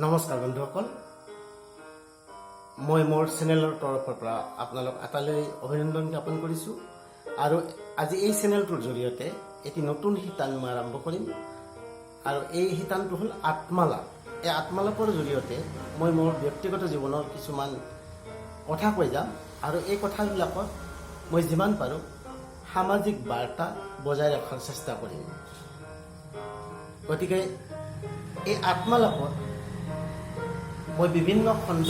নমস্কাৰ বন্ধুসকল, মই মোৰ চেনেলৰ তৰফৰ পৰা আপোনালোক আটাইলৈ অভিনন্দন জ্ঞাপন কৰিছোঁ আৰু আজি এই চেনেলটোৰ জৰিয়তে এটি নতুন শিতান মই আৰম্ভ কৰিম আৰু এই শিতানটো হ'ল আত্মালাপ। এই আত্মালাপৰ জৰিয়তে মই মোৰ ব্যক্তিগত জীৱনৰ কিছুমান কথা কৈ যাম আৰু এই কথাবিলাকত মই যিমান পাৰোঁ সামাজিক বাৰ্তা বজাই ৰখাৰ চেষ্টা কৰিম। গতিকে এই আত্মালাপত মই বিভিন্ন খণ্ড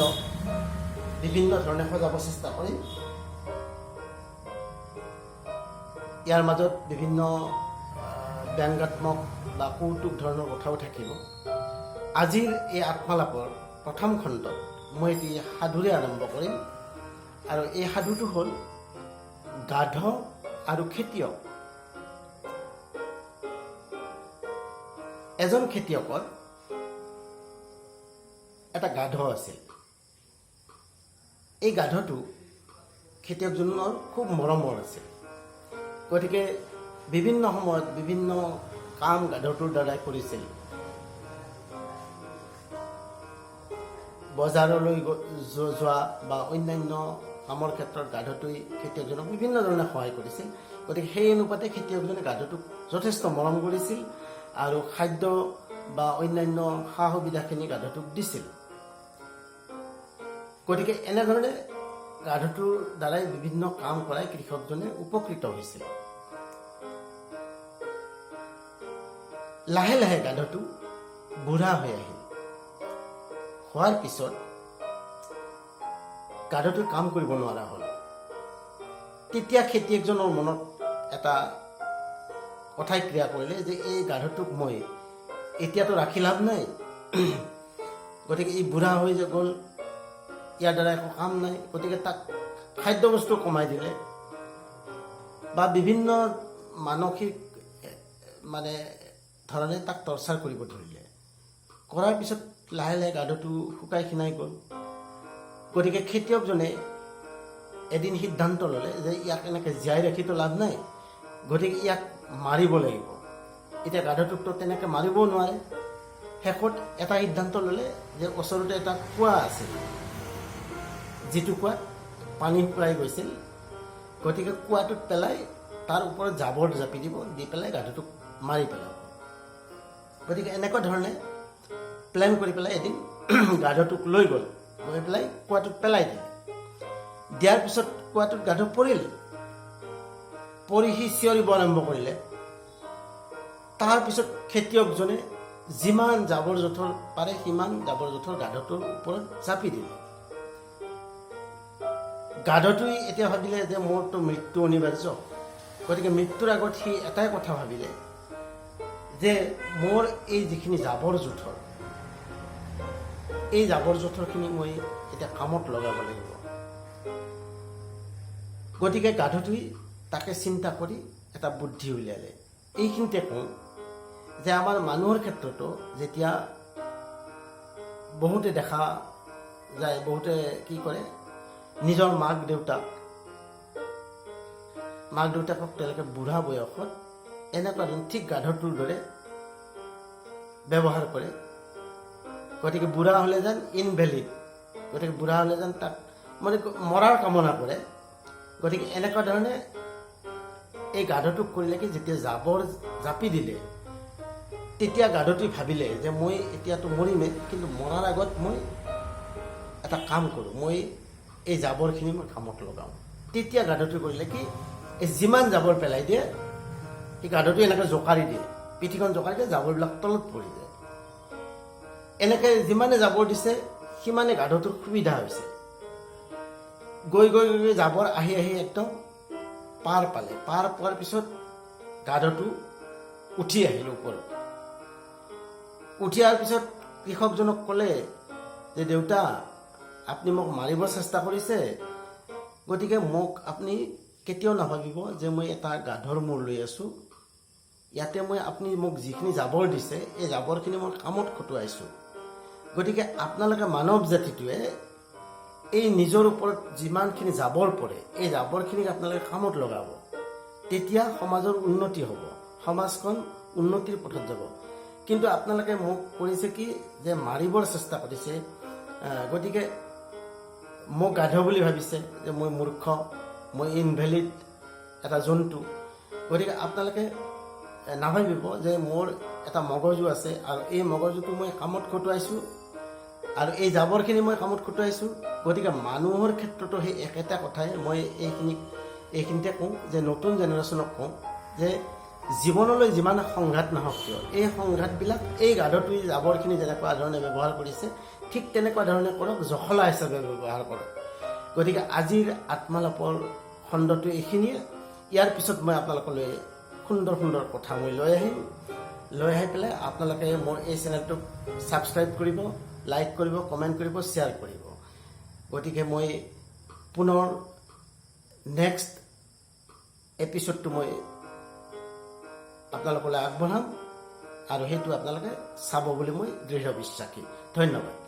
বিভিন্ন ধৰণে সজাব চেষ্টা কৰিম। ইয়াৰ মাজত বিভিন্ন ব্যংগাত্মক বা কৌতুক ধৰণৰ কথাও থাকিব। আজিৰ এই আত্মালাপৰ প্ৰথম খণ্ডত মই এটি সাধুৰে আৰম্ভ কৰিম আৰু এই সাধুটো হ'ল গাধ আৰু খেতিয়ক। এজন খেতিয়কৰ এটা গাধ আছিল। এই গাধটো খেতিয়কজনৰ খুব মৰমৰ আছিল। গতিকে বিভিন্ন সময়ত বিভিন্ন কাম গাধটোৰ দ্বাৰাই কৰিছিল। বজাৰলৈ যোৱা বা অন্যান্য কামৰ ক্ষেত্ৰত গাধটোৱে খেতিয়কজনক বিভিন্ন ধৰণে সহায় কৰিছিল। গতিকে সেই অনুপাতে খেতিয়কজনে গাধটোক যথেষ্ট মৰম কৰিছিল আৰু খাদ্য বা অন্যান্য সা সুবিধাখিনি গাধটোক দিছিল। গতিকে এনেধৰণে গাধটোৰ দ্বাৰাই বিভিন্ন কাম কৰাই কৃষকজনে উপকৃত হৈছিল। লাহে লাহে গাধটো বুঢ়া হৈ আহিল। হোৱাৰ পিছত গাধটোৰ কাম কৰিব নোৱাৰা হ'ল। তেতিয়া খেতিয়কজনৰ মনত এটা কথাই ক্ৰিয়া কৰিলে যে এই গাধটোক মই এতিয়াতো ৰাখি লাভ নাই, গতিকে ই বুঢ়া হৈ যে গ'ল, ইয়াৰ দ্বাৰা একো কাম নাই। গতিকে তাক খাদ্যবস্তু কমাই দিলে বা বিভিন্ন মানসিক মানে ধৰণে তাক টৰ্চাৰ কৰিব ধৰিলে। কৰাৰ পিছত লাহে লাহে গাধটো শুকাই ক্ষীণাই গ'ল। গতিকে খেতিয়কজনে এদিন সিদ্ধান্ত ল'লে যে ইয়াক এনেকৈ জীয়াই ৰাখিতো লাভ নাই, গতিকে ইয়াক মাৰিব লাগিব। এতিয়া গাধটোকতো তেনেকৈ মাৰিবও নোৱাৰে। শেষত এটা সিদ্ধান্ত ল'লে যে ওচৰতে এটা কুঁৱা আছিল, যিটো কুঁৱাত পানী শুকাই গৈছিল। গতিকে কুঁৱাটোত পেলাই তাৰ ওপৰত জাবৰ জাপি দিব, দি পেলাই গাধটোক মাৰি পেলাব। গতিকে এনেকুৱা ধৰণে প্লেন কৰি পেলাই এদিন গাধটোক লৈ গ'ল, গৈ পেলাই কুঁৱাটোত পেলাই দিলে। দিয়াৰ পিছত কুঁৱাটোত গাধ পৰিল। পৰি সি চিঞৰিব আৰম্ভ কৰিলে। তাৰপিছত খেতিয়কজনে যিমান জাবৰ জোঁথৰ পাৰে সিমান জাবৰ জোঁথৰ গাধটোৰ ওপৰত জাপি দিলে। গাধটোৱে এতিয়া ভাবিলে যে মোৰতো মৃত্যু অনিবাৰ্য। গতিকে মৃত্যুৰ আগত সি এটাই কথা ভাবিলে যে মোৰ এই যিখিনি জাবৰ জোঁথৰ, এই জাবৰ জোঁথৰখিনি মই এতিয়া কামত লগাব লাগিব। গতিকে গাধটোৱে তাকে চিন্তা কৰি এটা বুদ্ধি উলিয়ালে। এইখিনিতে কওঁ যে আমাৰ মানুহৰ ক্ষেত্ৰতো যেতিয়া বহুতে দেখা যায়, বহুতে কি কৰে, নিজৰ মাক দেউতাকক তেওঁলোকে বুঢ়া বয়সত এনেকুৱা ধৰণৰ ঠিক গাধটোৰ দৰে ব্যৱহাৰ কৰে। গতিকে বুঢ়া হ'লে যেন ইনভেলিড, গতিকে বুঢ়া হ'লে যেন তাক মানে মৰাৰ কামনা কৰে। গতিকে এনেকুৱা ধৰণে এই গাধটোক কৰিলে কি, যেতিয়া জাবৰ জাপি দিলে তেতিয়া গাধটোৱে ভাবিলে যে মই এতিয়াতো মৰিমেই, কিন্তু মৰাৰ আগত মই এটা কাম কৰোঁ, মই এই জাবৰখিনি মই কামত লগাওঁ। তেতিয়া গাধটোৱে কৰিলে কি, এই যিমান জাবৰ পেলাই দিয়ে সেই গাধটোৱে এনেকৈ জোকাৰি দিয়ে, পিঠিখন জোকাৰি দিয়ে, জাবৰবিলাক তলত পৰি যায়। এনেকৈ যিমানে জাবৰ দিছে সিমানে গাধটোৰ সুবিধা হৈছে। গৈ গৈ গৈ গৈ জাবৰ আহি আহি একদম পাৰ পালে। পাৰ পোৱাৰ পিছত গাধটো উঠি আহিল ওপৰত। উঠি অহাৰ পিছত কৃষকজনক ক'লে যে দেউতা, আপুনি মোক মাৰিব চেষ্টা কৰিছে, গতিকে মোক আপুনি কেতিয়াও নাভাবিব যে মই এটা গাধৰ মূৰ লৈ আছোঁ। ইয়াতে মই আপুনি মোক যিখিনি জাবৰ দিছে এই জাবৰখিনি মই কামত খটুৱাইছোঁ। গতিকে আপোনালোকে মানৱ জাতিটোৱে এই নিজৰ ওপৰত যিমানখিনি জাবৰ পৰে এই জাবৰখিনিক আপোনালোকে কামত লগাব, তেতিয়া সমাজৰ উন্নতি হ'ব, সমাজখন উন্নতিৰ পথত যাব। কিন্তু আপোনালোকে মোক কৰিছে কি যে মাৰিবৰ চেষ্টা কৰিছে। গতিকে মোক গাধ বুলি ভাবিছে যে মই মূৰ্খ, মই ইনভেলিড এটা জন্তু। গতিকে আপোনালোকে নাভাবিব যে মোৰ এটা মগজু আছে আৰু এই মগজুটো মই কামত খটুৱাইছোঁ আৰু এই জাবৰখিনি মই কামত খটুৱাইছোঁ। গতিকে মানুহৰ ক্ষেত্ৰতো সেই একেটা কথাই মই এইখিনিতে কওঁ যে নতুন জেনেৰেশ্যনক কওঁ যে জীৱনলৈ যিমান সংঘাত নাহক কিয়, এই সংঘাতবিলাক এই গাধটোৱে জাবৰখিনি যেনেকুৱা ধৰণে ব্যৱহাৰ কৰিছে, ঠিক তেনেকুৱা ধৰণে কৰক, জখলা হিচাপে ব্যৱহাৰ কৰক। গতিকে আজিৰ আত্মালাপৰ খণ্ডটো এইখিনিয়ে। ইয়াৰ পিছত মই আপোনালোকলৈ সুন্দৰ সুন্দৰ কথা মই লৈ আহিম। লৈ আহি পেলাই আপোনালোকে মোৰ এই চেনেলটোক ছাবস্ক্ৰাইব কৰিব, লাইক কৰিব, কমেণ্ট কৰিব, শ্বেয়াৰ কৰিব। গতিকে মই পুনৰ নেক্সট এপিছ'ডটো মই আপোনালোকলৈ আগবঢ়াম আৰু সেইটো আপোনালোকে চাব বুলি মই দৃঢ় বিশ্বাসী। ধন্যবাদ।